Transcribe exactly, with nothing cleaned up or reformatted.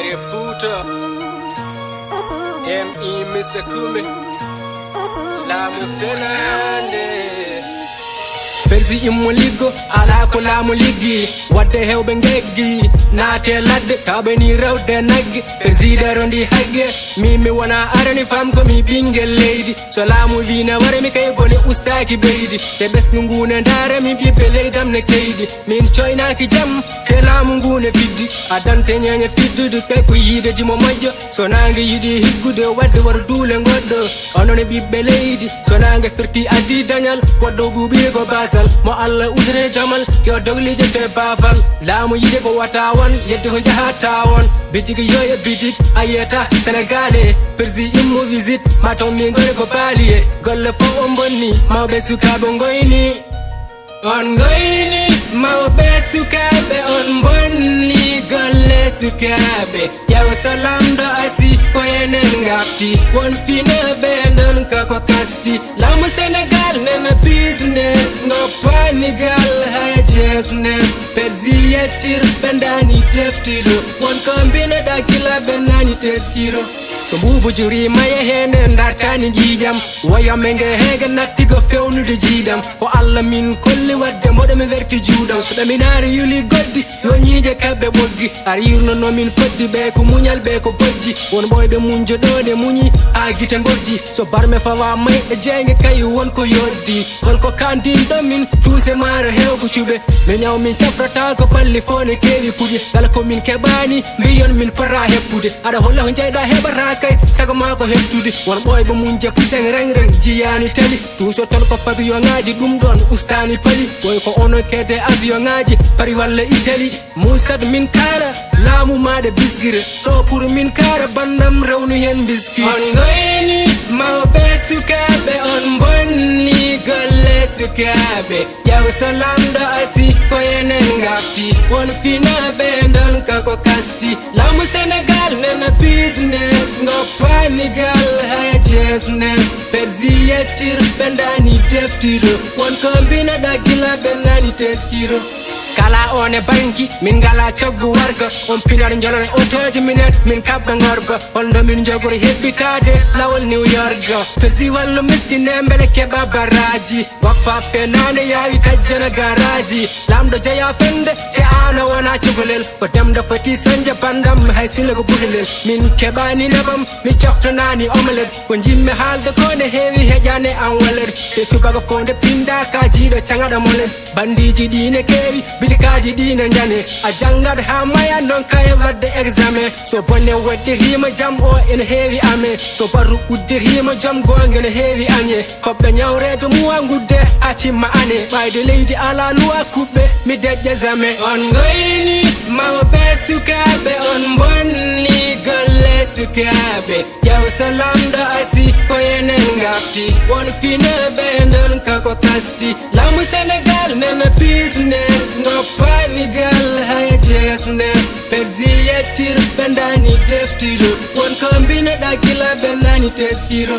E Fuuta, M E Mister Kumi, laamu fenaande. Persi immo liggo, alaa ko laamu liggi. Wadde hewɓe ngeggi, naate ladde, kaɓe ni rewde nagge. Persi daro ndi hagge, min mi wona arani fam ko mi ɓingel leydi. So laamu wi na wara mi kay bone ustaaki beydi. Te ɓesngu ngu ne ndaara min ɓiɓɓe leydam ne keydi. Min coynaaki jam, te laamu ngu ne fiddi. Adante ñeeñe fiddude, ɓe ko yiide dimo moƴƴo. So naange yiɗi higgude, wadde waro duule ngoɗɗo. Onon e ɓiɓɓe leydi, so naange firti addi dañal, woɗɗo ɓuuɓi ko basal. Mo Allah udre damal, yo dog lijo te baafal. Laamu yiɗe ko wata won, yedde ko njaha ta won. Bidig yo e bidig, a yiyata Sénégalais. Persi immo visite, ma taw min ngoni ko baaliye. Golle fof on bonni, mawɓe sukaaɓe ngoyni. On ngoyni, mawɓe sukaaɓe, on bonni golle sukaaɓe. Ƴeew so lamɗo asi, ko enen ngafti. Won finooɓe ɗon ka ko kasti. Laamu Senegal nena business, ngo panigal hay Thiès nen. Persi yettir, ɓe ndani teftiro. Won ko mbinoɗa gila ɓe nani teskiro. So mbuubu juri maye hende dartani ƴiiƴam. Woyo me nge hege natti go fewnude jiiɗam. Ko Allah min kolli wadde moɗo mi werti juuɗam. So ɗaminaari yuli goddi, yo ñiiƴe kaɓɓe ɓoggi. Ar yurnono min koddi ɓe ko muñal ɓe ko gojji. Won ɓooyɓe muñjo ɗo ɗe muñi haa gite ngojji. So barme fawa may e jeynge kay won ko yoddi. Holko kandinɗo min tuuse maaro heew ko cuɓe. Mi ñaw min cafrata ko balli fof ne keewi puɗi. Kala ko min keɓani mbiyon min pota heppude. Aɗa holla ko jeyɗa heɓata kay sago ma ko heftude. Won ɓooyɓe mum je pusen reng reng jiyani tali. Tuuso ton ko pavillon ngaji ɗum ɗon ustani pali. Ɓooy ko onon kede avion ngaji Paris walla Italie. Musat min kala laamu maɗa bisgire. Ɗo pour min kara bandam rewnu hen biski. On ngoyni mawɓe sukaaɓe, on bonni golle sukaaɓe. Ƴeew so lamɗo asi, ko enen ngafti. Won finooɓe ɗon ka ko kasti. Laamu Senegal nena business, ngo panigal hay Thiès nen. Persi yettir, ɓe ndani teftiro. Won ko mbinoɗa gila ɓe nani teskiro. Kala on e banki, min ngala coggu warga. On pinar jolore otoji minen, min kaɓɓa ngorba. Holno min jogori hebbitade lawol New York. Persi wallu miskine mbele keɓa baraji. Wappa fenaande yaawi tajjana garaaji. Laamɗo jeya fende, te aan a wona cukalel. Ko demɗo foti sañde banndam, hay sinno ko butelel. Min keɓaani nebam, mi coftonaani omelet. Ko njiɗmi haalde ko ne heewi heƴaani an walet. Te subaka fof nde pinnda ka jiiɗo caŋaɗo molet. Banndiiji ɗi ne keewi, bitikaaji ɗi ne njane. A janngat haa maya, non kay waɗde examen. So bone waɗɗiriima, jam o ene heewi amen. So barru uddirhiima, jam goonga ne heewi añe. Hoɓɓe ñawreede muwa ngudde, a timma ane. Ɓayde leydi alaa luwa kuɓɓe, mi deƴƴa jamais. On ngoyni mawɓe sukaaɓe, on bonni golle sukaaɓe. Ƴeew so laamɗo asi, ko enen ngafti. Won finooɓe ɗon ka ko kasti. Laamu Senegal nena business, ngo panigal hay Thiès nen. Persi yettir, ɓe ndani teftiro. Won ko mbinoɗa gila ɓe nani teskiro.